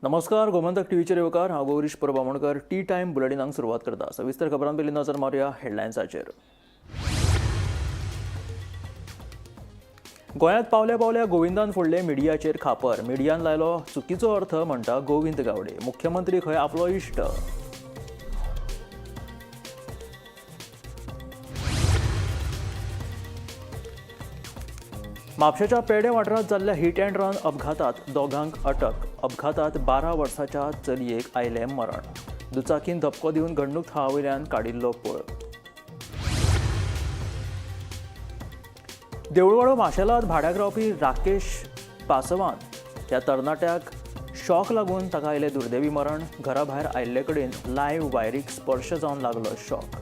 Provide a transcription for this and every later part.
नमस्कार, गोमंतक टीव्हीचेर येवकार. हांव गौरीश परब आमोणकर. टी टायम बुलेटिनाक सुरवात करता. सविस्तर खबरां पयलीं नजर मारुया हेडलायन्साचेर. गोंयांत पावल्या पावल्या गोविंदान फोडले मिडियाचेर खापर. मिडियान लायलो चुकीचो अर्थ म्हणटा गोविंद गावडे. मुख्यमंत्री खंय आपलो इश्ट. म्हापशेच्या पेडे वाठारांत जाल्ल्या हिट अँड रन अपघातात दोगांक अटक. अपघातात 12 वर्साच्या चलयेक आयलें मरण. दुचाकीन धपको दिवन घडणूक थळा वयल्यान काडिल्लो पळ. देवळवाडो माशेलांत भाड्याक रावपी राकेश पासवान ह्या तरणाट्याक शॉक लागून ताका आयलें दुर्दैवी मरण. घरा भायर आयिल्ले कडेन लायव्ह वायरीक स्पर्श जावन लागलो शॉक.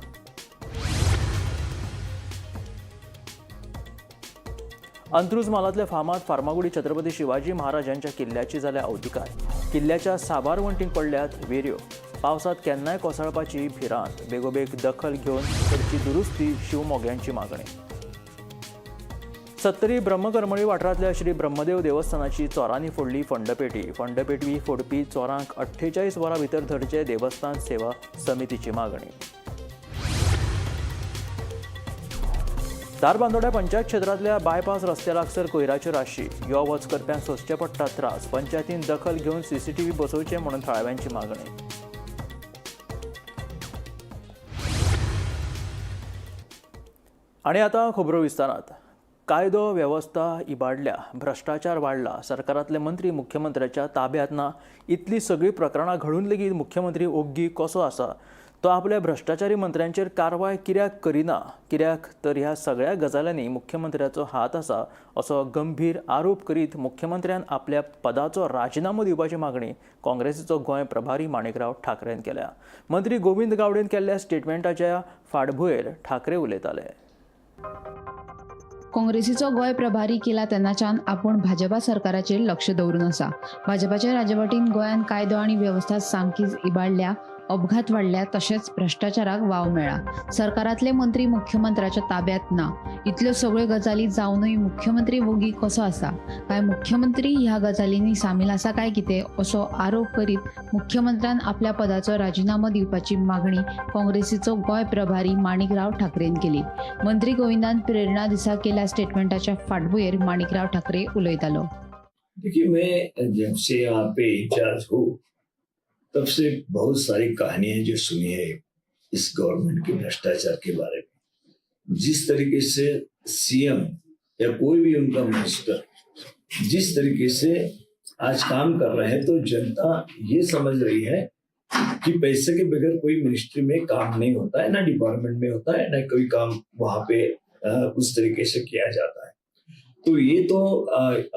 अंत्रुज म्हालांतल्या फामाद फार्मागुडी छत्रपती शिवाजी महाराजांच्या किल्ल्याची जाल्या अवतिकाय. किल्ल्याच्या साबार वण्टींक पडल्यात वेऱ्यो. पावसांत केन्नाय कोसळपाची भिरांत. बेगोबेग दखल घेवन करची दुरुस्ती, शिवमोग्यांची मागणी. सत्तरी ब्रह्मकरमळी वाठारांतल्या श्री ब्रह्मदेव देवस्थानाची चोरांनी फोडली फंडपेटी. फंडपेटी फोडपी चोरांक 48 वरां भितर धरचे, देवस्थान सेवा समितीची मागणी. धारबांदोड्या पंचायत क्षेत्रांतल्या बायपास रस्त्या लागसर कोयराच्यो राशी. यो वच करप्यांक सोंसचे पडटा त्रास. पंचायतीन दखल घेवन सीसीटीव्ही बसोवचे म्हणून थळाव्यांची मागणी. आनी आतां खबरो विस्तारात. कायदो वेवस्था इबाडल्या, भ्रश्टाचार वाडला, सरकारांतले मंत्री मुख्यमंत्र्याच्या ताब्यांत ना. इतली सगळीं प्रकरणां घडून लेगीत मुख्यमंत्री ओग्गी कसो आसा? तो आपल्या भ्रश्टाचारी मंत्र्यांचेर कारवाय कित्याक करिना? कित्याक तर ह्या सगळ्या गजाल्यांनी मुख्यमंत्र्याचो हात आसा असो गंभीर आरोप करीत मुख्यमंत्र्यान आपल्या पदाचो राजिनामो दिवपाची मागणी काँग्रेसीचो गोंय प्रभारी माणिकराव ठाकरेन केल्या. मंत्री गोविंद गावडेन केल्ल्या स्टेटमेंटाच्या फाटभुंयेर ठाकरे उलयताले. काँग्रेसीचो गोंय प्रभारी केला तेन्नाच्यान आपूण भाजपा सरकाराचेर लक्ष दवरून आसा. भाजपाच्या राजवटीन गोंयांत कायदो आनी वेवस्था सामकीच इबाडल्या, अपघात वाडल्या, तशेंच भ्रश्टाचाराक वाव मेळ्ळा. सरकारांतले मंत्री मुख्यमंत्र्याच्या ताब्यांत ना. इतल्यो सगळ्यो गजाली जावनूय मुख्यमंत्री वोगी कसो आसा? काय मुख्यमंत्री ह्या गजालींनी सामील आसा काय कितें, असो आरोप करीत मुख्यमंत्र्यान आपल्या पदाचो राजिनामो दिवपाची मागणी काँग्रेसीचो गोंय प्रभारी माणिकराव ठाकरेन केली. मंत्री गोविंदान प्रेरणा दिसा केल्या स्टेटमेंटाच्या फाटभुंयेर माणिकराव ठाकरे उलयतालो. देखिए, मैं जब से यहाँ पे इंचार्ज हूँ तब से बहुत सारी कहानियां जो सुनी है इस गवर्नमेंट के भ्रष्टाचार के बारे में। जिस तरीके से सीएम या कोई भी उनका मिनिस्टर जिस तरीके से आज काम कर रहे हैं, तो जनता ये समझ रही है कि पैसे के बगैर कोई मिनिस्ट्री में काम नहीं होता है, ना डिपार्टमेंट में होता है, ना कोई काम वहां पे उस तरीके से किया जाता है। तो ये तो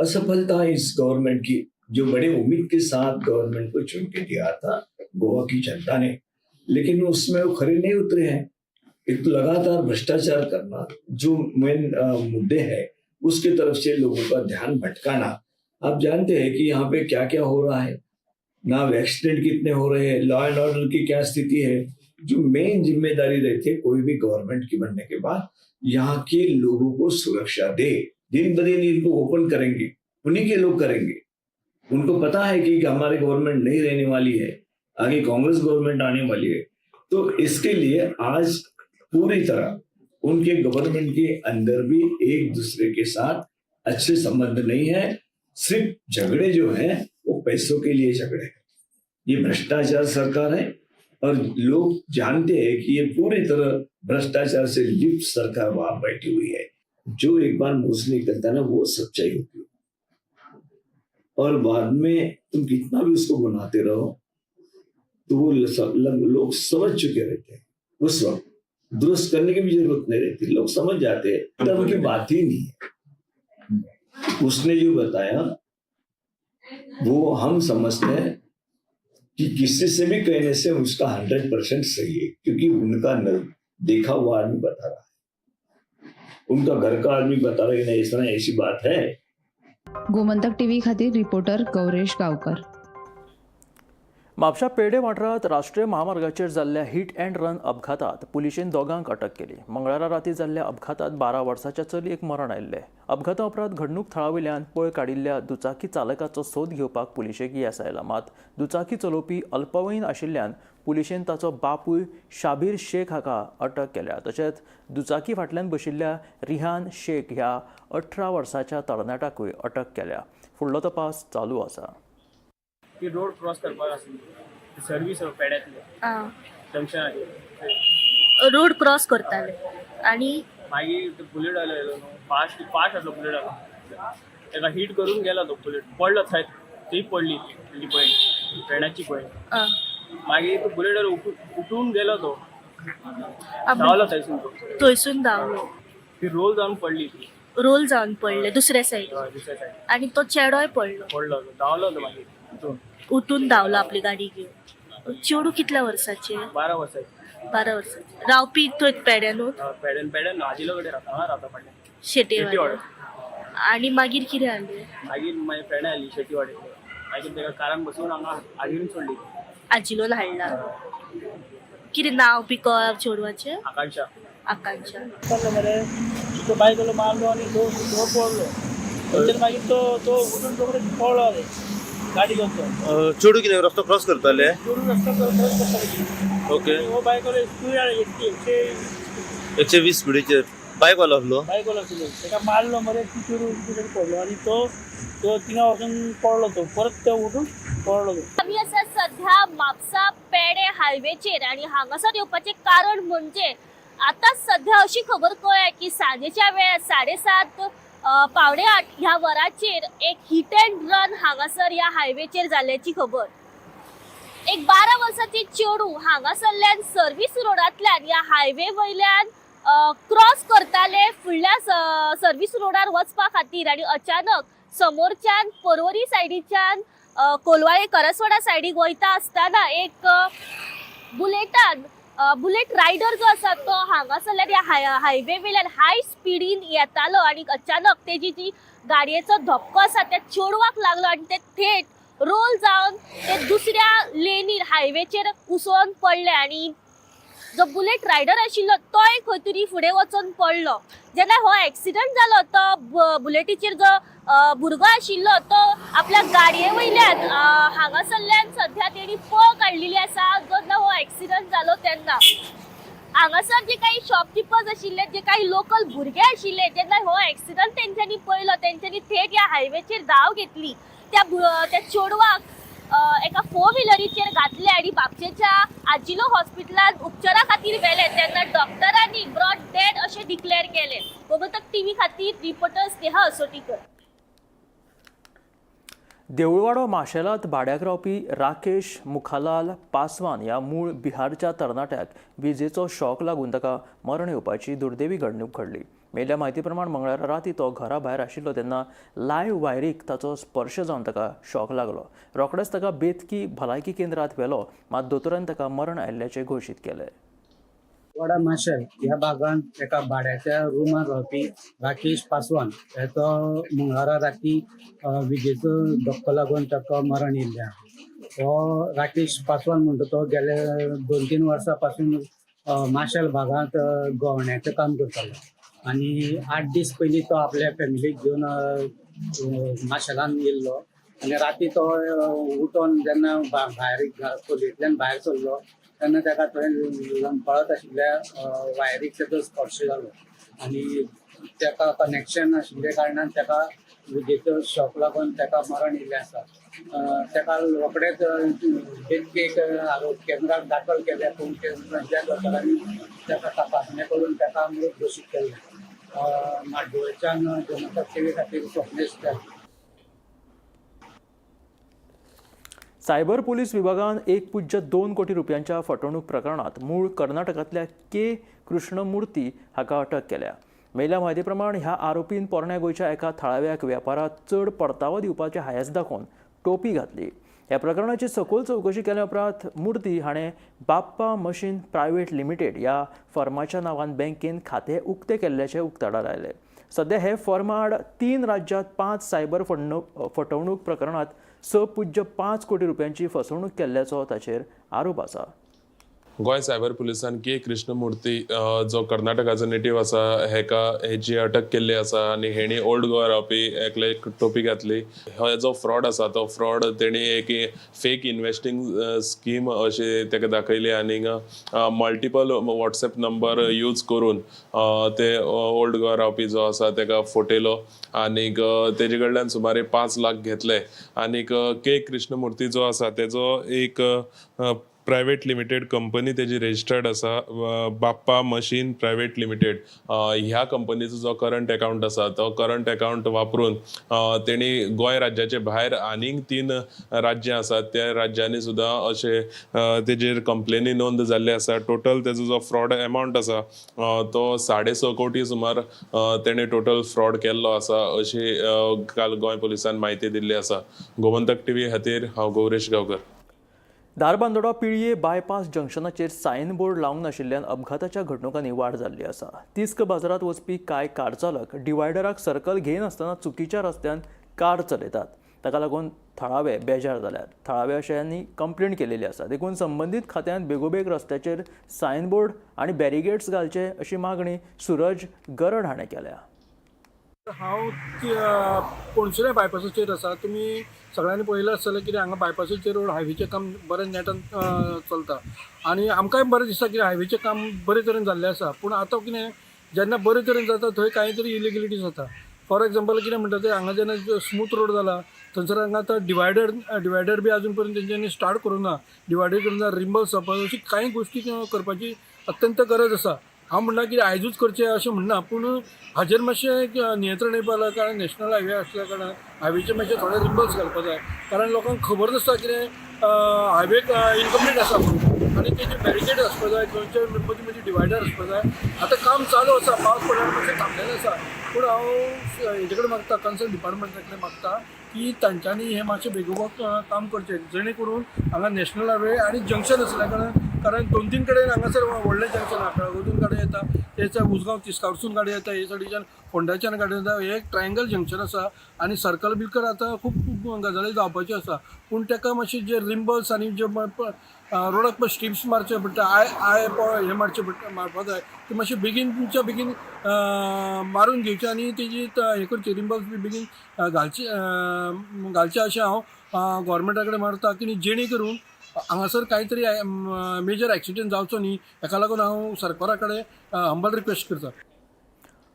असफलता है इस गवर्नमेंट की, जो बड़े उम्मीद के साथ गवर्नमेंट को चुन के दिया था गोवा की जनता ने, लेकिन उसमें वो खरे नहीं उतरे हैं। एक तो लगातार भ्रष्टाचार करना, जो मेन मुद्दे है उसके तरफ से लोगों का ध्यान भटकाना। आप जानते हैं कि यहाँ पे क्या क्या हो रहा है ना, एक्सीडेंट कितने हो रहे हैं, लॉ एंड ऑर्डर की क्या स्थिति है। जो मेन जिम्मेदारी रहती है कोई भी गवर्नमेंट की बनने के बाद, यहाँ के लोगों को सुरक्षा दे। दिन ब दिन इनको ओपन करेंगे, उन्हीं के लोग करेंगे। उनको पता है कि हमारी गवर्नमेंट नहीं रहने वाली है, आगे कांग्रेस गवर्नमेंट आने वाली है। तो इसके लिए आज पूरी तरह उनके गवर्नमेंट के अंदर भी एक दूसरे के साथ अच्छे संबंध नहीं है। सिर्फ झगड़े जो हैं वो पैसों के लिए झगड़े हैं। ये भ्रष्टाचार सरकार है और लोग जानते हैं कि ये पूरी तरह भ्रष्टाचार से लिप्त सरकार वहां बैठी हुई है। जो एक बार मुंह से निकलता है ना, वो सच्चाई होती है और बाद में तुम कितना भी उसको बनाते रहो तो वो लोग समझ चुके रहते हैं। उस वक्त दुरुस्त करने की भी जरूरत नहीं रहती, लोग समझ जाते हैं। धर्म की बात ही नहीं है। उसने जो बताया वो हम समझते हैं कि किसी से भी कहने से उसका 100% सही है, क्योंकि उनका देखा हुआ आदमी बता रहा है, उनका घर का आदमी बता रहा है कि नहीं, इस तरह ऐसी बात है। गोमंतक टीव्ही खातीर रिपोर्टर गौरेश गावकर. म्हापशा पेडे वाठारांत राष्ट्रीय महामार्गाचेर जाल्ल्या हिट अँड रन अपघातात पुलिशेन दोगांक अटक केली. मंगळारा राती जाल्ल्या अपघातात 12 वर्साच्या चलयेक मरण आयिल्लें. अपघाता उपरांत घडणूक थळा वयल्यान पळ काडिल्ल्या दुचाकी चालकाचो सोद घेवपाक पुलिशेक येस आयला. मात दुचाकी चलोवपी अल्पवयीन आशिल्ल्यान पुलिशेन ताचो बापूय शाबीर शेख हाका अटक केल्या. तशेंच दुचाकी फाटल्यान बशिल्ल्या रिहान शेख ह्या 18 वर्साच्या तरणाट्याकूय अटक केल्या. फुडलो तपास चालू आसा. ती रोड क्रॉस करपाक आसली, सर्वीस रोड पेड्यातली जंक्शनाचेर. रोड क्रॉस करताले आणि मागीर तो बुलेट वालो येयलो न्हू, फास्ट फास्ट आसलो बुलेट वालो, तेका हिट करून गेलो तो बुलेट, पडलो थंय, थंय पडली तेजी पयण, फ्रेंडाची पयण. मागीर तो बुलेट वालो उठून गेलो तो, धांवलो थंयसून तो. थंयसून धांवलो. ती रोल जावन पडली ती. रोल जावन पडले दुसऱ्या सायडीन. हय, दुसऱ्या सायडीन. आणि तो चेडोय पडलो. पडलो तो, धांवलो तो मागीर उठून. उठून धांवलो आपली गाडी घेवन. चेडूं कितल्या वर्साचे? 12 वर्साचे. 12 वर्साचे. रावपी थंय पेड्यानूच? पेड्यान, पेड्यान आजिलो कडेन रावता, हांगा रावता फाटल्यान. शेटेवाडे. आणि मागीर कितें जालें? मागीर माझी फ्रेंड आयली शेटीवाडे, मागीर तेका कारान बसोवन हांगा आजिरून सोडली. आजिलोन हाडला. कितें नांव बी कळ चेडवाचें? आकांक्षा. आकांक्षा. पडलो मरे तो, बायकलो मारलो आनी तो तो पडलो थंयसर. मागीर तो तो उठून रोकडे पळ्ळो रे गाडी घेवन तो. चेडूं कितें रस्तो क्रॉस करताले? चेडूं रस्तो क्रॉस करताले. ओके. हो बायकलो स्पीड एकशे 120 स्पिडीचेर बायकवालो आसलो. बायकलो आसलो, ताका मारलो मरे. ती चेडूं तिचेर पडलो आनी तो तो थिंगा वचून पडलो, तो परत तो उठून पडलो तो. आमी आसा सध्या म्हापसा पेडे हायवेचेर आणि हांगासर येवपाचें कारण म्हणजे आतां सध्या अशी खबर कळ्ळ्या की सांजेच्या वेळार 7:30 7:45 ह्या वराचेर एक हिट अँड रन हांगासर ह्या हायवेचेर जाल्ल्याची खबर. एक 12 वर्साची चेडूं हांगासरल्यान सर्वीस रोडांतल्यान ह्या हायवे वयल्यान क्रॉस करताले फुडल्या सर्वीस रोडार वचपा खातीर आनी अचानक समोरच्यान पर्वरी सायडीच्यान कोलवाळे करसवाडा सायडीक वयता आसतना एक बुलेटान बुलेट रायडर जो आसा तो हांगासरल्यान ह्या हायवे वयल्यान हाय स्पिडीन येतालो आनी अचानक तेजी जी गाडयेचो धपको आसा त्या चेडवाक लागलो आनी ते थेट रोल जावन ते दुसऱ्या लेनीर हायवेचेर उसळोन पडले आनी जो बुलेट रायडर आशिल्लो तोय खंय तरी फुडें वचोन पडलो. जेन्ना हो एक्सिडंट जालो तो बुलेटीचेर जो भुरगो आशिल्लो तो आपल्या गाडये वयल्यान हांगासरल्यान सध्या तेणी पळ काडलेली आसा. जेन्ना हो एक्सिडंट जालो तेन्ना हांगासर जे काही शॉपकिपर्स आशिल्ले, जे काही लोकल भुरगे आशिल्ले, जेन्ना हो एक्सिडंट तेंच्यांनी पळयलो तेंच्यांनी थेट ह्या हायवेचेर धांव घेतली. त्या त्या चेडवाक एका फोर व्हिलरीचेर घातले आनी म्हापशेच्या आजिलो हॉस्पिटलांत उपचारा खातीर व्हेले. तेन्ना डॉक्टरांनी ब्रॉड डेड अशें डिक्लेअर केलें. गोमंतक टीव्ही खातीर रिपोर्टर स्नेहा असोटीकर. देऊळवाडो माशेलांत भाड्याक रावपी राकेश मुखालाल पासवान ह्या मूळ बिहारच्या तरणाट्याक विजेचो शॉक लागून ताका मरण येवपाची दुर्दैवी घडणूक घडली. मेल्ल्या म्हायती प्रमाण मंगळारा राती तो घरा भायर आशिल्लो तेन्ना लायव्ह वायरीक ताचो स्पर्श जावन ताका शॉक लागलो. रोखडेच ताका बेतकी भलायकी केंद्रांत व्हेलो, मात दोतोरान ताका मरण आयिल्ल्याचें घोशीत केलें. वाडा माशेल ह्या भागांत एका भाड्याच्या रुमार रावपी राकेश पासवान हेचो मंगळारा राती विजेचो धक्को लागून ताका मरण येयल्लें आहा. हो राकेश पासवान म्हणटा तो गेले 2-3 वर्सां पासून माशेल भागांत गवण्याचें काम करतालो आनी 8 दीस पयलीं तो आपल्या फॅमिलीक घेवन माशेलान येयल्लो आनी राती तो उठोन जेन्ना भायर खोलयेंतल्यान भायर सरलो तेन्ना ताका थंय लंपळत आशिल्ल्या वायरीक ताचो स्पर्श जालो आनी ताका कनेक्शन आशिल्ल्या कारणान ताका विजेचो शॉक लागून ताका मरण येयल्लें आसा. ताका रोखडेच बेतकेक आरोग्य केंद्राक दाखल केलें, पूण थंयच्या दोतोरांनी ताका तपासणी करून ताका मृत घोशीत केल्लें. म्हाड्डोळच्यान गोमंतक टीव्ही खातीर स्वप्नेश केला. सायबर पोलीस विभागान 1.2 कोटी रुपयांच्या फटवणूक प्रकरणात मूळ कर्नाटकांतल्या के कृष्णमूर्ती हाका अटक केल्या. मेल्या म्हायती प्रमाण ह्या आरोपीन पोरण्या गोंयच्या एका थळाव्याक वेपारात चड परतावो दिवपाचे हायस दाखोवन टोपी घातली. ह्या प्रकरणाची सखोल चवकशी केल्या उपरांत मूर्ती हाणें बाप्पा मशीन प्रायव्हेट लिमिटेड ह्या फर्माच्या नांवान बँकेन खातें उक्तें केल्ल्याचें उक्ताडार आयलें. सध्या हे फर्मा आड 3 राज्यांत 5 सायबर फटवणूक प्रकरणात 6.5 कोटी रुपयांची फसवणूक केल्ल्याचो ताचेर आरोप आसा. गोंय सायबर पुलिसान के कृष्णमूर्ती जो कर्नाटकाचो नेटीव आसा हेका हेची अटक केल्ली आसा आनी हेणी ओल्ड गोवा रावपी एकले एक टोपी घातली. हो जो फ्रॉड आसा तो फ्रॉड तेणी एक फेक इन्वेस्टींग स्कीम अशी तेका दाखयली आनी मल्टिपल वॉट्सएप नंबर यूज करून ते ओल्ड गोवा रावपी जो आसा तेका फटयलो आनीक तेजे कडल्यान सुमारे 5 लाख घेतले. आनीक के कृष्णमूर्ती जो आसा तेजो एक प्रायवेट लिमिटेड कंपनी तेजी रजिस्टर्ड आसा, बाप्पा मशीन प्रायवेट लिमिटेड. ह्या कंपनीचो जो करंट अकाउंट आसा तो करंट अकाउंट वापरून तेणी गोंय राज्याचे भायर आनीक 3 राज्यां आसात त्या राज्यांनी सुद्दां अशे तेजेर कंप्लेनी नोंद जाल्ले आसा. टोटल तेजो जो फ्रॉड एमावंट आसा तो 6.5 कोटी सुमार तेणे टोटल फ्रॉड केल्लो आसा अशी काल गोंय पुलिसान म्हायती दिल्ली आसा. गोमंतक टीव्ही खातीर हांव गौरेश गांवकर. धारबांदोडा पिळये बायपास जंक्शनाचेर सायन बोर्ड लावंक नाशिल्ल्यान अपघाताच्या घडणुकांनी वाड जाल्ली आसा. तिस्क बाजारांत वचपी कांय कार चालक डिवायडराक सर्कल घेयनासतना चुकीच्या रस्त्यान कार चलयतात. ताका लागून थळावे बेजार जाल्यात. थळावे अशांनी कंप्लेन केलेली आसा. देखून संबंदीत खात्यान बेगोबेग रस्त्याचेर सायन बोर्ड आनी बॅरिगेट्स घालचे अशी मागणी सूरज गरड हाणें केल्या. हांव पणसुल्या बायपासाचेर आसा. तुमी सगळ्यांनी पळयलां आसतलें कितें हांगा बायपासाचेर रोड हायवेचें काम बरें नेटान चलता आनी आमकांय बरें दिसता की हायवेचें काम बरे तरेन जाल्लें आसा. पूण आतां कितें जेन्ना बरे तरेन जाता थंय कांय तरी इलिगलिटीज जाता. फॉर एग्जाम्पल कितें म्हणटा तें हांगा जेन्ना स्मूथ रोड जाला थंयसर हांगा आतां डिवायडर बी आजून पर्यंत तेंच्यांनी स्टार्ट करूंक ना. डिवायडर करूंक ना, रिंबल्स जावपाक अशी कांय गोश्टी करपाची अत्यंत गरज आसा. हांव म्हणना की आयजूच करचें अशें म्हणना, पूण हाजेर मातशें नियंत्रण येवपा लागलां कारण नॅशनल हायवे आसल्या कारणान हायवेचे मातशे थोडे रिंबल्स घालपा जाय कारण लोकांक खबर नासता कितें हायवे इनकम्प्लीट आसा म्हणून आनी तेजे बॅरिकेड आसपा जाय, खंयचे मदीं मदीं डिवायडर आसपा जाय. आतां काम चालू आसा, पावस पडल्यार मातशें थांबलेलें आसा, पूण हांव हेजे कडेन मागता, कन्सर्न डिपार्टमेंटा कडेन मागता की तांच्यांनी हें मातशें बेगोबेग काम करचें जेणे करून हांगा नॅशनल हायवे आनी जंक्शन आसल्या कारणान, कारण 2-3 कडेन हांगासर व्हडलें जंक्शन आहा. बेळगांवतून गाडी येता, तेच्या उसगांव तिस्कावरसून गाडी येता, हे सायडीच्यान फोंड्याच्यान गाडी येता. हे एक ट्रायंगल जंक्शन आसा आनी सर्कल बिलकर आतां खूब गजाली जावपाच्यो आसा. पूण ताका मातशें जे रिंबल्स आनी जे रोडाक पळय स्ट्रिप्स मारचे पडटा, I I पळय हे मारचे पडटा, मारपा जाय ते मातशें बेगीनच्या बेगीन मारून घेवचे आनी तेजी हें करचे, रिंबल्स बी बेगीन घालचे घालचे अशें हांव गोवोरमेंटा कडेन मारता की जेणे करून हांगासर कांय तरी मेजर एक्सिडंट जावचो न्ही, हेका लागून हांव सरकारा कडेन हंबल रिक्वेस्ट करता.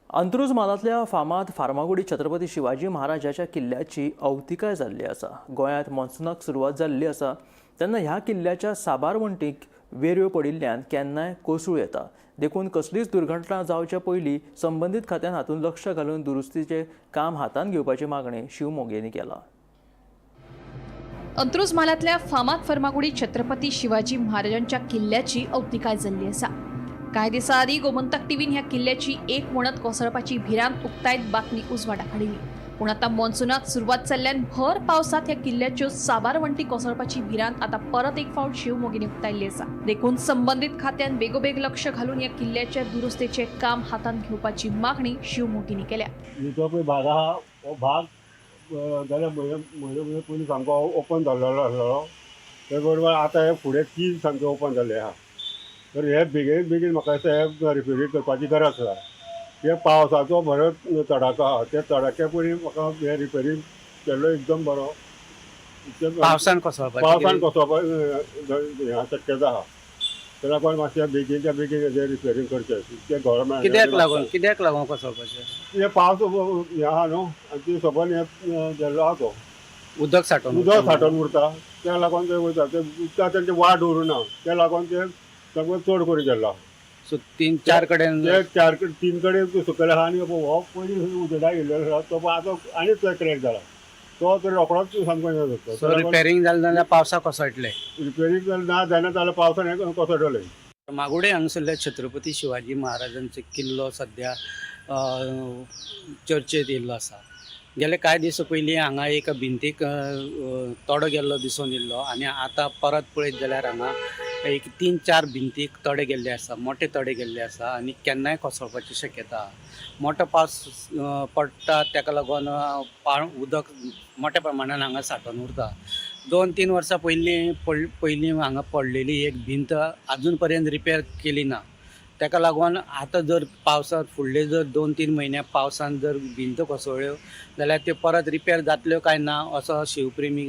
अंत्रुज म्हालांतल्या फामाद फार्मागुडी छत्रपती शिवाजी महाराजाच्या किल्ल्याची अवतिकाय जाल्ली आसा. गोंयांत मॉन्सुनाक सुरवात जाल्ली आसा तेन्ना ह्या किल्ल्याच्या साबार वण्टीक वेऱ्यो पडिल्ल्यान केन्नाय कोसळूं येता. देखून कसलीच दुर्घटना जावचे पयलीं संबंदीत खात्यान हातूंत लक्ष घालून दुरुस्तीचें काम हातांत घेवपाची मागणी शिवमोगेंनी केला. अंत्रुज म्हालांतल्या फामाद फर्मागुडी छत्रपती शिवाजी महाराजांच्या किल्ल्याची अवतिकाय जाल्ली आसा. कांय दिसां आदीं गोमंतक टीव्हीन ह्या किल्ल्याची एक वणत कोसळपाची भिरांत उक्तायत बातमी उजवाडाक हाडिल्ली. पूण आतां मॉन्सुनाक सुरवात जाल्ल्यान भर पावसांत ह्या किल्ल्याच्यो साबार वण्टी कोसळपाची भिरांत आतां परत एक फावट शिवमोगींनी उक्तायल्ली आसा. देखून संबंदीत खात्यान बेगोबेग लक्ष घालून ह्या किल्ल्याच्या दुरुस्तेचें काम हातांत घेवपाची मागणी शिवमोगींनी केल्या. जो पळय भाग आहा हो भाग जाल्यार म्हयने म्हयने म्हयने पयलीं सामको ओपन जाल्लो आसलेलो, ते बरोबर आतां हे फुडें कील सामकें ओपन जाल्लें आहा. तर हे बेगीन बेगीन म्हाका दिसता हे रिपेरींग करपाची गरज आसा. हे पावसाचो बरो तडाखो आहा, त्या तडाख्या पयलीं म्हाका हे रिपेरींग केल्लो एकदम बरो. पावसान कोसळपाची पावसान कोसळपा शक्यता आहा, तेका लागून मातशें बेगीनच्या बेगीन हेजें रिपेरींग करचें. ते गव्हर्मेंट कित्याक लागून कोसळपाचें? हे पावस हे आहा न्हू आनी ते सबंद हे गेल्लो आहा तो उदक साठोवन उदक साठोवन उरता, तेका लागून ते वयता ते उदका तेंचे वाट दवरुना, तेका लागून ते सगळें चड करून गेल्लो आहा. सो 3-4 कडेन ते 4-3 कडेन सकयल आहा आनी हो पयलीं उजडा येयल्लो आसा तो आतां आनी चड क्रॅक जाला, तो तर रोकडोच सामको हें जाता. सो रिपेरींग जालें जाल्यार पावसाक कोसळटलें. रिपेरींग ना जायना जाल्यार पावसान हें कोसळटलें. मागुडे हांगासरल्या छत्रपती शिवाजी महाराजांचो किल्लो सद्या चर्चेत येयल्लो आसा. गेले कांय दीस पयलीं हांगा एक भिंतीक तोडो गेल्लो दिसून येयल्लो आनी आतां परत पळयत जाल्यार हांगा एक 3-4 भिंतीक तोडे गेल्ले आसा, मोठे तोडे गेल्ले आसा आनी केन्नाय कोसळपाची शक्यता आहा. मोठो पावस पडटा तेका लागून उदक मोठ्या प्रमाणान हांगा सांठोवन उरता. 2-3 वर्सां पयलीं हांगा पडलेली एक भिंत आजून पर्यंत रिपेर केली ना. तेका लागून आतां जर पावसांत फुडले जर 2-3 म्हयने पावसान जर भिंत कोसळ्ळ्यो जाल्यार त्यो परत रिपेर जातल्यो काय ना असो शिवप्रेमी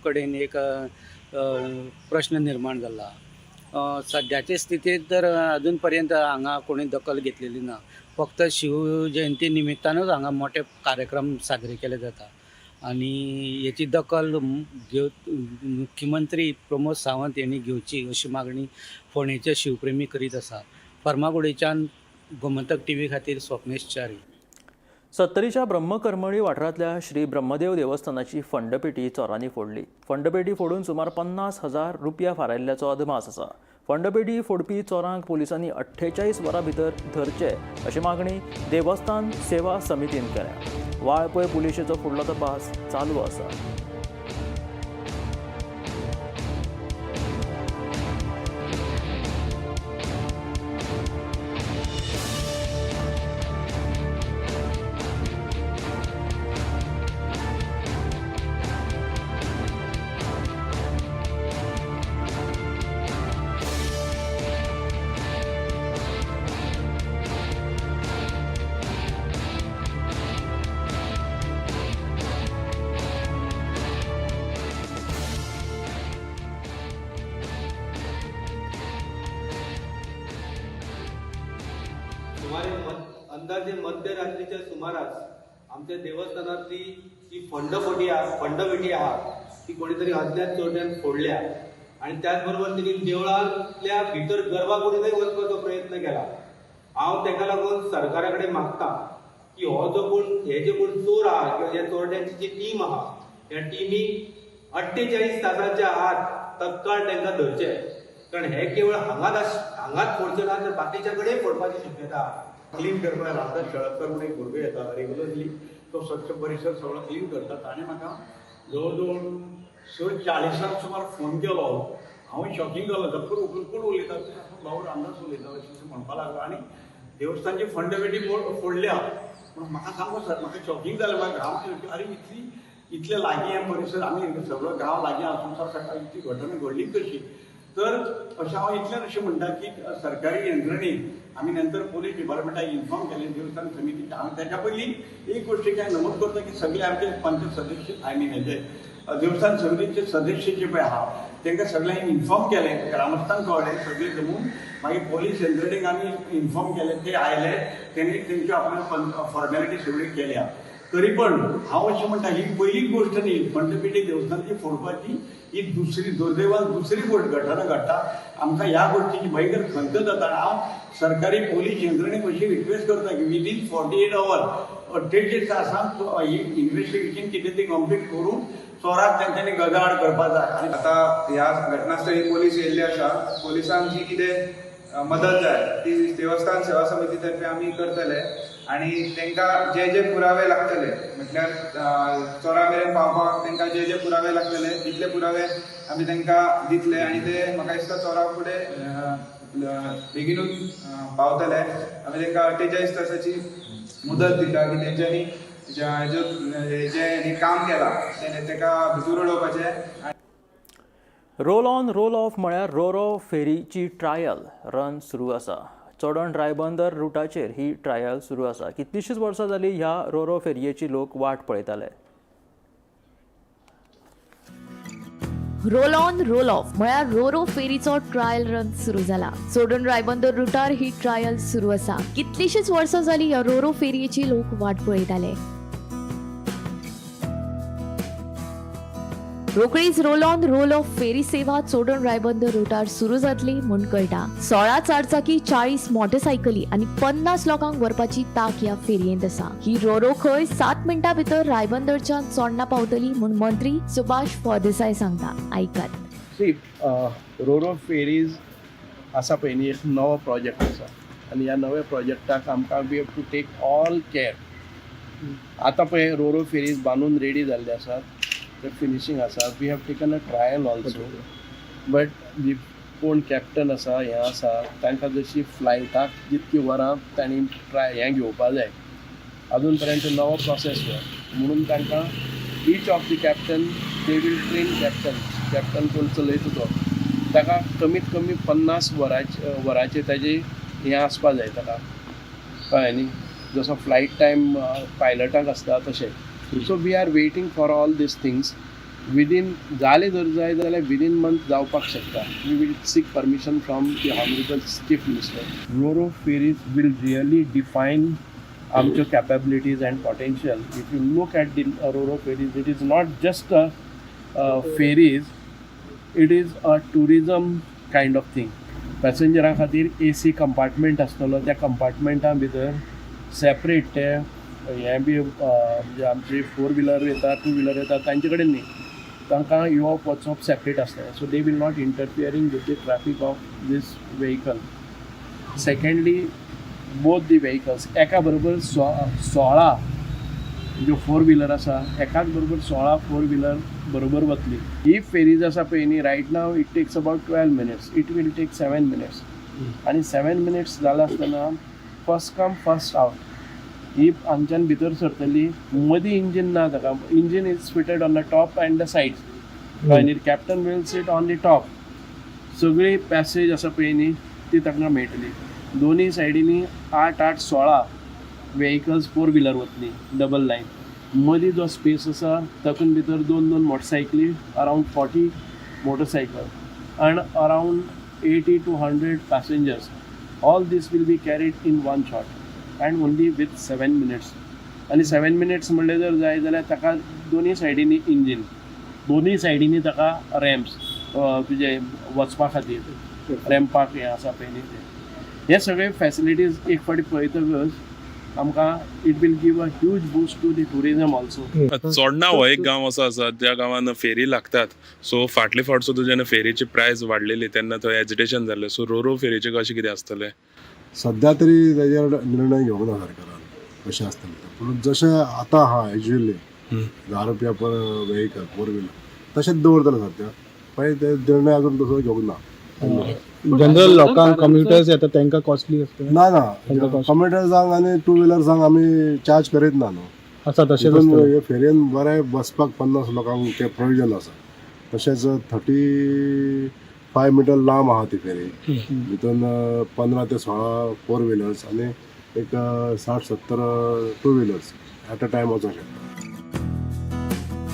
कडेन एक प्रश्न निर्माण जाला. सद्याचे स्थितींत तर अजून पर्यंत हांगा कोणी दखल घेतलेली ना. फक्त शिव जयंती निमित्तानूच हांगा मोठे कार्यक्रम साजरे केले जाता आनी हेची दखल घेव मुख्यमंत्री प्रमोद सावंत यांनी घेवची अशी मागणी फोंडेचे शिवप्रेमी करीत आसा. फर्मागुडीच्यान गोमंतक टीव्ही खातीर स्वप्नेश च्यारी. सत्तरीच्या ब्रह्मकरमळी वाठारांतल्या श्री ब्रह्मदेव देवस्थानाची फंडपेटी चोरांनी फोडली. फंडपेटी फोडून सुमार 50,000 रुपया फारायल्ल्याचो अदमास आसा. फंडपेटी फोडपी चोरांक पुलिसांनी 48 वरां भितर धरचे अशी मागणी देवस्थान सेवा समितीन केल्या. वाळपय पुलिशेचो फुडलो तपास चालू आसा. सुमारे अंदाजे मध्यरात्रीच्या सुमारास आमच्या देवस्थानातली जी फंडपेटी आहा ती कोणीतरी अज्ञात चोरट्यान फोडल्या आणि त्याचबरोबर तिने देवळांतल्या भितर गर्भाकुडीनय वचपाचो प्रयत्न केला. हांव तेका लागून सरकारा कडेन मागता की हो जो कोण हे जे कोण चोर आहा किंवा ह्या चोरट्यांची जी टीम आहा ह्या टिमीक 48 तासाच्या आत तत्काळ तांकां धरचे, कारण हे केवळ हांगाच फोडचे ना तर बाकीच्या कडेन फोडपाची शक्यता आहा. क्लीन करपाक रामदास शेळपकर म्हणून एक भुरगो येता रेगुलरली, तो स्वच्छ परिसर सगळो क्लीन करता. ताणें म्हाका जवळ जवळ 6:40 सुमार फोन केलो. हांव शॉकिंग जालो, धक्कर उखलून कोण उलयता, भाऊ रामदास उलयता अशें म्हणपाक लागलो आनी देवस्थानची फंडपेटी फोडल्या पूण म्हाका सांगो सर, म्हाका शॉकिंग जालें. म्हाका गांव अरे इतले लागीं हे परिसर, आमी सगळो गांव लागीं आसून सर सकाळी इतली घटना घडली कशी. तर अशें हांव इतल्यान अशें म्हणटा की सरकारी यंत्रणेन आमी नंतर पोलीस डिपार्टमेंटाक इन्फॉर्म केलें, देवस्थान समितीच्या. हांव तेच्या पयलीं एक गोश्ट काय नमूद करता की सगळे आमचे पंच सदस्य, I mean हेजे देवस्थान समितीचे सदस्य जे पळय आहा तांकां सगळ्यांक इन्फॉर्म केलें, ग्रामस्थांक कळ्ळें, सगळें जमून मागीर पोलीस यंत्रणेक आमी इन्फॉर्म केलें, ते आयले, तेणी तेंच्यो आपल्यो फॉर्मेलिटी सगळ्यो केल्या. तरी पण हांव अशें म्हणटा ही पयलीच गोश्ट न्ही, फंडपेटी देवस्थानची फोडपाची ही दुसरी दुर्दैवान दुसरी गोश्ट घटना घडटा. आमकां ह्या गोश्टीची भयंकर खंत जाता. हांव सरकारी पोलीस यंत्रणेक अशी रिक्वेस्ट करता की विदीन 48 our 48 तासांत ही इन्वेस्टिगेशन कितें ती कंप्लीट करून चोराक तेंच्यांनी गजाआड करपाक जाय. आनी आतां ह्या घटनास्थळी पोलीस येयल्ले आसा, पोलिसांक जी कितें मदत जाय ती देवस्थान सेवा समिती तर्फे आमी करतले आनी तांकां जे जे पुरावे लागतले, म्हटल्यार चोरा मेरेन पावपाक तांकां जे जे पुरावे लागतले तितले पुरावे आमी तांकां दितले आनी ते म्हाका दिसता चोरा फुडें बेगिनूच पावतले. आमी तांकां 48 तासाची मुदत दिता की तेंच्यांनी जे काम केलां तें ताका भितर उडोवपाचें. रोल ऑन रोल ऑफ म्हळ्यार रोरो फेरीची ट्रायल रन सुरू आसा. चोडण रायबंदर रुटाचेर ही ट्रायल सुरू आसा. कितलींशींच वर्सां जालीं ह्या रोरो फेरयेची लोक वाट पळयताले. रोल ऑन रोल ऑफ म्हळ्यार रोरो फेरीचो ट्रायल रन सुरू जाला. चोडण रायबंदर रुटार ही ट्रायल सुरू आसा. कितलींशींच वर्सां जालीं ह्या रोरो फेरयेची लोक वाट पळयताले. रोखडीच रोल ऑन रोल ऑफ फेरी सेवा चोडण रायबंदर रुटार सुरू जातली म्हूण कळटा. 16 चारचाकी, 40 मोटरसायकली आनी 50 लोकांक व्हरपाची ताक ह्या फेरयेंत आसा. ही रोरो खंय 7 मिनटां भितर रायबंदरच्यान चोडणा पावतली म्हूण मंत्री सुभाष फळदेसाय सांगता. आयकात. सी, रोरो फेरीज आसा पळय न्ही, एक नवो प्रोजेक्ट आसा आनी ह्या नव्या प्रोजेक्टाक आमकां we have to take all care. आतां पळय रोरो फेरीज बांदून रेडी जाल्ले आसात, the finishing asa. We have taken a trial also, but the कोण कॅप्टन आसा हें आसा तांकां जशी फ्लायटाक जितकी वरां तांणी ट्राय हें घेवपा जाय, अजून पर्यंत नवो प्रोसेस हो म्हणून तांकां each of the captain they will train captain. Captain कोण चलयता तो ताका कमीत कमी 50 वरांचे ताजे हें आसपा जाय ताका, कळ्ळें न्ही, जसो फ्लायट टायम पायलटाक आसता तशें. So we are waiting for all these things. Within जालें जर जाय जाल्यार विदीन मंथ जावपाक शकता. We will seek permission from the honourable chief minister. Roro ferries will really define आमच्यो capabilities and potential. If you look at the roro ferries, it is not just a ferries, it is a tourism kind of thing. पॅसेंजरां खातीर ए C compartment आसतलो, त्या कंपार्टमेंटा भितर separate ते हें बी म्हणजे आमची four wheeler येता, टू व्हिलर येता तांचे कडेन न्ही, तांकां येवप वचप सेपरेट आसता. So they will not interfering with the traffic of this vehicle. Secondly, both the vehicles एका बरोबर 16 ज्यो फोर व्हिलर आसा एकाच बरोबर 16 फोर व्हिलर बरोबर वतली. ही फेरीज आसा पळय न्ही, right now it takes about 12 minutes, it will take 7 minutes. आनी 7 मिनट्स जालें आसतना फर्स्ट कम फर्स्ट आवट ही हांगच्यान भितर सरतली. मदीं इंजीन ना ताका, engine is fitted on the top and the sides आनी captain will sit on the top. सगळी पॅसेज आसा पळय न्ही ती तांकां मेळटली. दोनूय सायडींनी 8 8 16 व्हेकल्स फोर व्हिलर वतली डबल लायन. मदीं जो स्पेस आसा तातूंत भितर 2 2 मोटरसायकली, around 40 motorcycle and around 80 to 100 passengers. All this will be carried in one shot and only with 7 minutes. आनी 7 मिनट्स म्हणलें जर जाय जाल्यार ताका दोनूय सायडींनी इंजीन, दोनूय सायडींनी ताका रॅम्प्स तुजे वचपा खातीर रॅम्पाक हें आसा पळय न्ही तें. हे सगळे फॅसिलिटीज एक फावटी पळयतकच आमकां it will give a huge boost to the tourism also. Chorna हो एक गांव असो आसा ज्या गांवान फेरी लागतात. सो फाटले फावट सुद्दां जेन्ना फेरीची प्रायस वाडलेली तेन्ना थंय एजिटेशन जाल्लें. सो रोरो फेरीचें कशें कितें आसतलें? सद्या तरी तेजेर निर्णय घेवंक ना सरकारान कशें आसतलें तें, पूण जशें आतां आहा एक्चुअली 10 रुपया पर व्हेकल फोर व्हिलर तशेंच दवरतले सद्या, मागीर ते निर्णय अजून तसो घेवंक ना. जनरल लोकांक कम्युटर्स येता तांकां कॉस्टली आसता? ना ना, कम्युटर्सांक आनी टू व्हिलर्सांक आमी चार्ज करीत ना न्हू. आसा तशेंच हे फेरयेन बरें बसपाक 50 लोकांक ते प्रोविजन आसा. तशेंच 35 मिटर लांब आहा ती फेरी, भितून 15 ते 16 फोर व्हिलर्स आनी एक 60-70 two wheelers at a time वचोंक शकता.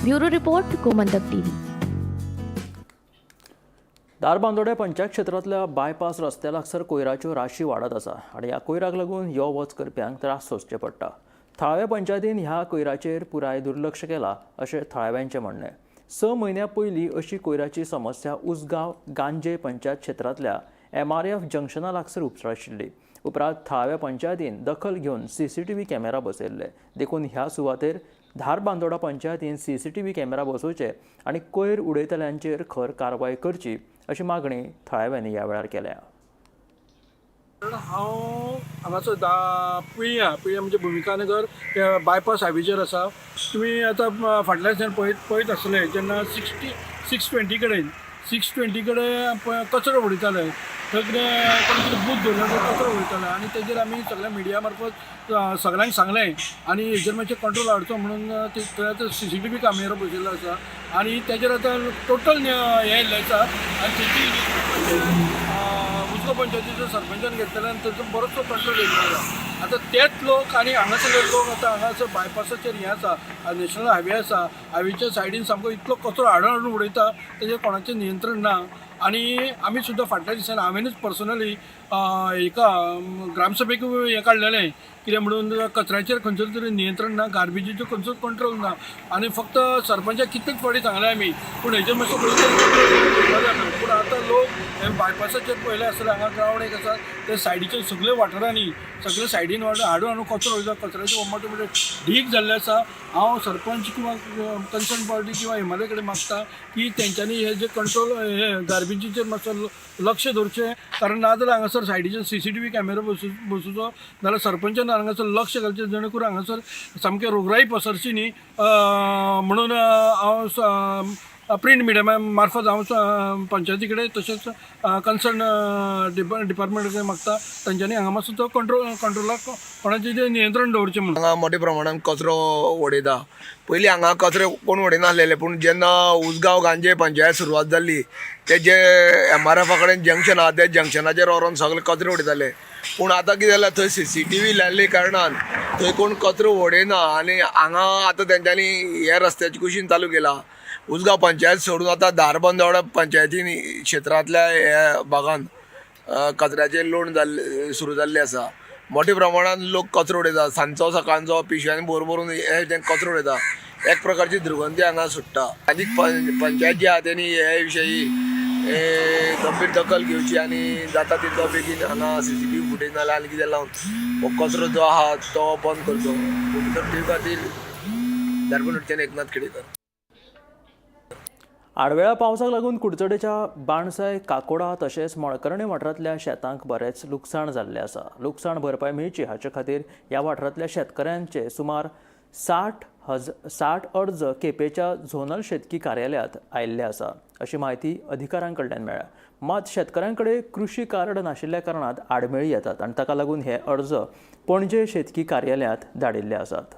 Bureau report, Gomantak TV. Dharbandora panchayat क्षेत्रांतल्या बायपास रस्त्या लागसर कोयराच्यो राशी वाडत आसा आनी ह्या कोयराक लागून यो वच करप्यांक त्रास सोंसचे पडटा. थळाव्या पंचायतीन ह्या कोयराचेर पुराय दुर्लक्ष केलां अशें थळाव्यांचें म्हणणें. 6 म्हयन्यां पयलीं अशी कोयराची समस्या उसगांव गांजे पंचायत क्षेत्रांतल्या MRF जंक्शना लागसर उपराशिल्ली. उपरांत थळाव्या पंचायतीन दखल घेवन CCTV camera बसयल्ले. देखून ह्या सुवातेर धारबांदोडा पंचायतीन CCTV camera बसोवचे आनी कोयर उडयतल्यांचेर खर कारवाय करची अशी मागणी थळाव्यांनी ह्या वेळार केल्या. हांव हांगासर पिळयां पिळयां म्हणजे भुमिकानगर बायपास हायवेचेर आसा. तुमी आतां फाटल्या दिसान पळयत आसतले जेन्ना 6:20 कडेन 6:20 कडेन कचरो उडयताले, थंय कितें कोण कितें बूथ दवरले कचरो उडयताले आनी तेजेर आमी सगळ्या मिडिया मार्फत सगळ्यांक सांगलें आनी हेजेर मातशें कंट्रोल हाडचो म्हणून थंय आतां CCTV camera बसयल्लो आसा आनी तेजेर आतां टोटल हें येयल्लें आसा आनी तेजी उसगांव पंचायतीचो सरपंचान घेतलेलो आनी ताचो बरोचसो कंट्रोल येयल्लो आसा. आतां तेच लोक आनी हांगासरले लोक आतां हांगासर बायपासाचेर हें आसा, नॅशनल हायवे आसा, हायवेच्या सायडीन सामको इतलो कचरो हाडून हाडून उडयता तेजेर कोणाचें नियंत्रण ना. आनी आमी सुद्दां फाटल्या दिसांनी हांवेनूच पर्सनली एका ग्रामसभेक हें काडलेलें कितें म्हणून कचऱ्याचेर खंयचो तरी नियंत्रण ना, गार्बेजीचो खंयचोच कंट्रोल ना आनी फक्त सरपंचाक कितलेच फावटी सांगलें आमी, पूण हेजेर मातसो खंय तरी कंट्रोल जाता. पूण आतां लोक हे बायपासाचेर पळयलें आसतलें, हांगा ग्रावंड एक आसा ते सायडीच्या सगळे वाठारांनी सगळे सायडीन हाडून हाडून कचरो वयता, कचऱ्याचे मोठे मोठे ढीग जाल्ले आसा. हांव सरपंच किंवा कन्सर्न पार्टी किंवा हिमालय कडेन मागता की तेंच्यांनी हे जे कंट्रोल हे गार्बेजीचेर मातसो लक्ष दवरचें, कारण नाजाल्यार हांगासर सायडीचेर CCTV camera बसोवचो, नाजाल्यार सरपंचान हांगासर लक्ष घालचें जेणे करून हांगासर सामकें रोगराई पसरची न्ही म्हणून हांव प्रिंट मिडिया मार्फत हांव पंचायती कडेन तशेंच कन्सर्न डिपार्टमेंट कडेन मागता तांच्यांनी हांगा मातसो तो कंट्रोलाक कोणाचें जें नियंत्रण दवरचें म्हणून. हांगा मोठ्या प्रमाणान कचरो उडयता. पयलीं हांगा कचरो कोण उडयनासलेले, पूण जेन्ना उसगांव गांजे पंचायत सुरवात जाल्ली ते जे MRFा कडेन जंक्शन आहा त्या जंक्शनाचेर व्हरोन सगळे कचरे उडयताले. पूण आतां कितें जालां, थंय CCTV लायल्ले कारणान थंय कोण कचरो उडयना आनी हांगा आतां तेंच्यांनी हे रस्त्याची कुशीन चालू केला. उसगांव पंचायत सोडून आतां धारबांदोडा पंचायतीन क्षेत्रांतल्या ह्या भागान कचऱ्याचे लोड जाल्ले सुरू जाल्ले आसा. मोठ्या प्रमाणान लोक कचरो उडयता, सांजचो सकाळचो पिशव्यांनी भर भरून हे कचरो उडयता. एक प्रकारची दुर्गंधी हांगा सुट्टा. आनी पंचायत जी आहा तेणी हे विशयी गंभीर दखल घेवची आनी जाता तितलो बेगीन हांगा CCTV footage नाल्यार आनी कितें लावन हो कचरो जो आहा तो बंद करचो. गोमंतक टीव्ही खातीर धारबांदोडच्यान एकनाथ खेडेकर. आडवेळा पावसाक लागून कुडचडेच्या बाणसाय, काकोडा तशेंच मळकर्णे वाठारांतल्या शेतांक बरेंच लुकसाण जाल्लें आसा. लुकसाण भरपाय मेळची हाचे खातीर ह्या वाठारांतल्या शेतकऱ्यांचे सुमार 60 अर्ज केपेंच्या झोनल शेतकी कार्यालयांत आयिल्ले आसा अशी म्हायती अधिकाऱ्यां कडल्यान मेळ्ळ्या. मात शेतकऱ्यां कडेन कृशी कार्ड नाशिल्ल्या कारणान आडमेळी येतात आनी ताका लागून हे अर्ज पणजे शेतकी कार्यालयांत धाडिल्ले आसात.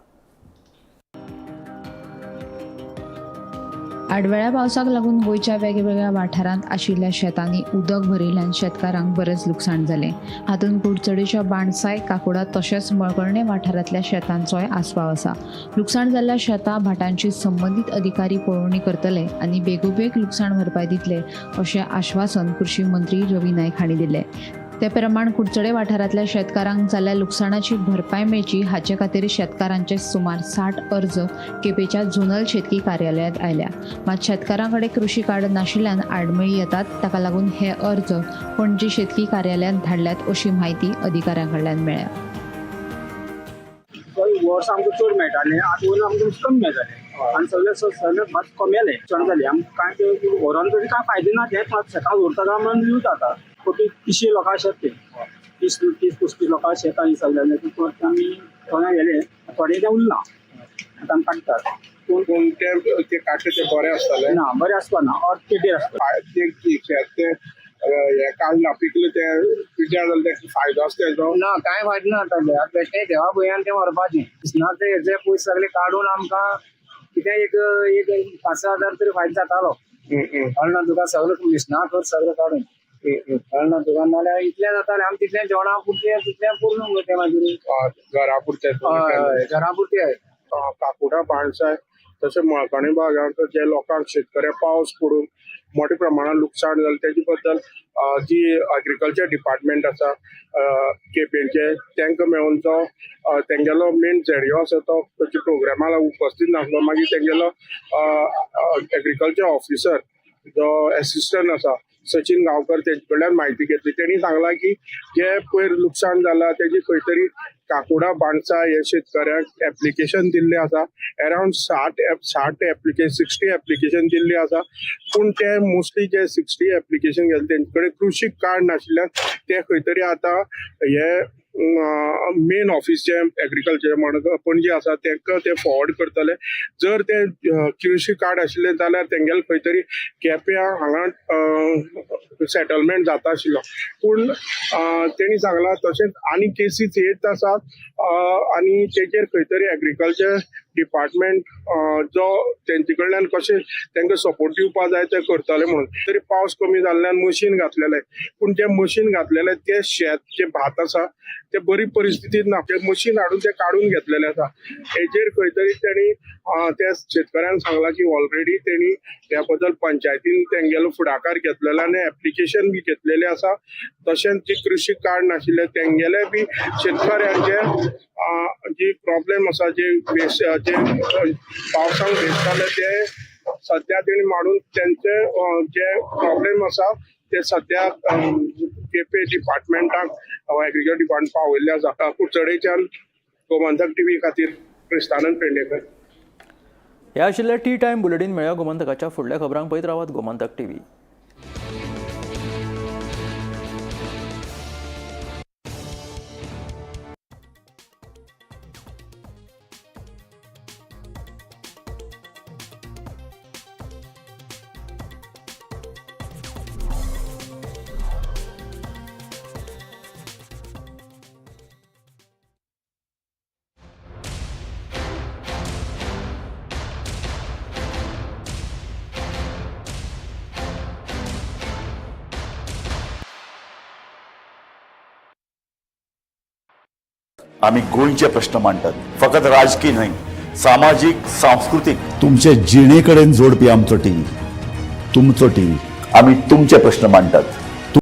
आडवेळ्या पावसाक लागून गोंयच्या वेगवेगळ्या वाठारांत आशिल्ल्या शेतांनी उदक भरिल्ल्यान शेतकारांक बरेंच लुकसाण जालें. हातूंत कुडचडेच्या बाणसाय, काकोडा तशेंच मळकर्णे वाठारांतल्या शेतांचोय आस्पाव आसा. लुकसाण जाल्ल्या शेतां भाटांची संबंदीत अधिकारी पळोवणी करतले आनी बेगोबेग लुकसाण भरपाय दितले अशें आश्वासन कृशी मंत्री रवी नायक हांणी दिलें. ते प्रमाण कुडचडे वाठारांतल्या शेतकारांक जाल्ल्या लुकसाणाची भरपाय मेळची हाचे खातीर शेतकारांचे सुमार 60 अर्ज केपेंच्या झोनल शेतकी कार्यालयांत आयल्या. मात शेतकारां कडेन कृशी कार्ड नाशिल्ल्यान आडमेळी येतात, ताका लागून हे अर्ज पणजी शेतकी कार्यालयांत धाडल्यात अशी म्हायती अधिकाऱ्यां कडल्यान मेळ्ळ्या. वर्स आमकां चड मेळटालें, आतां वयल्यान आमकां कमी मेळटालें आनी सगळें सगळें भात कमी जालें, चड जालें. आमकां कांय व्हरोन तरी कांय फायदो ना, तें मात शेतां दवरता काय म्हणून यूज जाता. 30 लोकां शेत तें 30-35 लोकां शेत आनी सगळ्यांनी आमी थोडें गेले, थोडें तें उरलां आतां आमी काडटात. पूण ते काडटा ते बरें आसतालें ना, बरें आसपा ना, ऑर पेड्डेर आसता. ते शेत तें हें काडलां पिकलें तें पिड्ड्यार जालें, तें फायदो आसता तेजो ना, कांय फायदो ना. आतां बेश्टें देवा भंयान तें व्हरपाचें ना, ते पयशे सगळे काडून आमकां कितें एक 5-6 हजार तरी फायदो जातालो. कळना ना तुका, सगळें मिसना खर्च सगळें काडून कळना तुका, नाल्यार इतलें जातालें आमी तितलें जेवणा पुरतें तितलें पुर्ण तें मागीर घरा पुरतें, घरा पुरतें. काकुटा बाणसाय तशें मळकर्णे भागांत जे लोकांक शेतकऱ्यांक पावस पडून मोठ्या प्रमाणात लुकसाण जालें तेजे बद्दल जी एग्रीकल्चर डिपार्टमेंट आसा केपेंचे तांकां मेळून जो तेंगेलो मेन झेडयो आसा तो प्रोग्रामाक उपस्थित नासलो. मागीर तेंगेलो एग्रीकल्चर ऑफिसर जो एसिस्टंट आसा सचिन गांवकर तेजे कडल्यान म्हायती घेतली. तेणी सांगलां की जे पयर लुकसाण जालां तेजी खंय तरी काकुडा बाणसा हे शेतकऱ्यांक एप्लिकेशन दिल्लें आसा. अरावंड 60 एप्लिकेशन 60 एप्लिकेशन दिल्ली आसा. पूण ते मोस्टली जे 60 एप्लिकेशन गेले तेंचे कडेन कृशी कार्ड नाशिल्ल्यान ते खंय तरी आतां हे मेन ऑफिस जे एग्रीकल्चर म्हण पणजे आसा तांकां ते फॉरवर्ड करतले. जर ते कृशी कार्ड आशिल्लें जाल्यार तेंगेले खंय तरी केप्यां हांगा सेटलमेंट जाता आशिल्लो. पूण तेणी सांगलां तशेंच आनी केसीस येत आसात आनी तेजेर खंय तरी एग्रीकल्चर डिपार्टमेंट जो तेंचे कडल्यान कशें तांकां सपोर्ट दिवपा जाय ते करतले म्हणून. तरी पावस कमी जाल्ल्यान मशीन घातलेलें, पूण जें मशीन घातलेलें तें शेत जें भात आसा ते बरी परिस्थितींत ना, ते मशीन हाडून ते काडून घेतलेलें आसा. हेजेर खंय तरी तेणी त्या शेतकऱ्यांक सांगलां की ऑलरेडी तेणी ह्या बद्दल पंचायतीन तेंगेलो फुडाकार घेतलेलो आनी एप्लिकेशन बी घेतलेलें आसा. तशेंच जी कृशी कार्ड नाशिल्ले तेंगेले बी शेतकऱ्यांचे जी प्रॉब्लेम आसा, जे जे पावसाक भेजताले ते सद्या तेणी मांडून तेंचे जे प्रॉब्लेम आसा ते सद्या केपें डिपार्टमेंटाक एग्रीकल्चर डिपार्टमेंट पावयल्ले आसा. कुडचडेच्यान गोमंतक टीव्ही खातीर क्रिस्तानंद पेडणेकर. हे आशिल्ले टी टायम बुलेटीन. मेळया गोमंतकाच्या फुडल्या खबरांक पळयत रावात गोमंतक टीव्ही. आमी गोंयचे प्रश्न मांडटात, फकत राजकीय न्हय, सामाजीक, सांस्कृतीक, तुमचे जिणे कडेन जोडपी आमचो टीव्ही, तुमचो टीव्ही. आमी तुमचे प्रश्न मांडटात.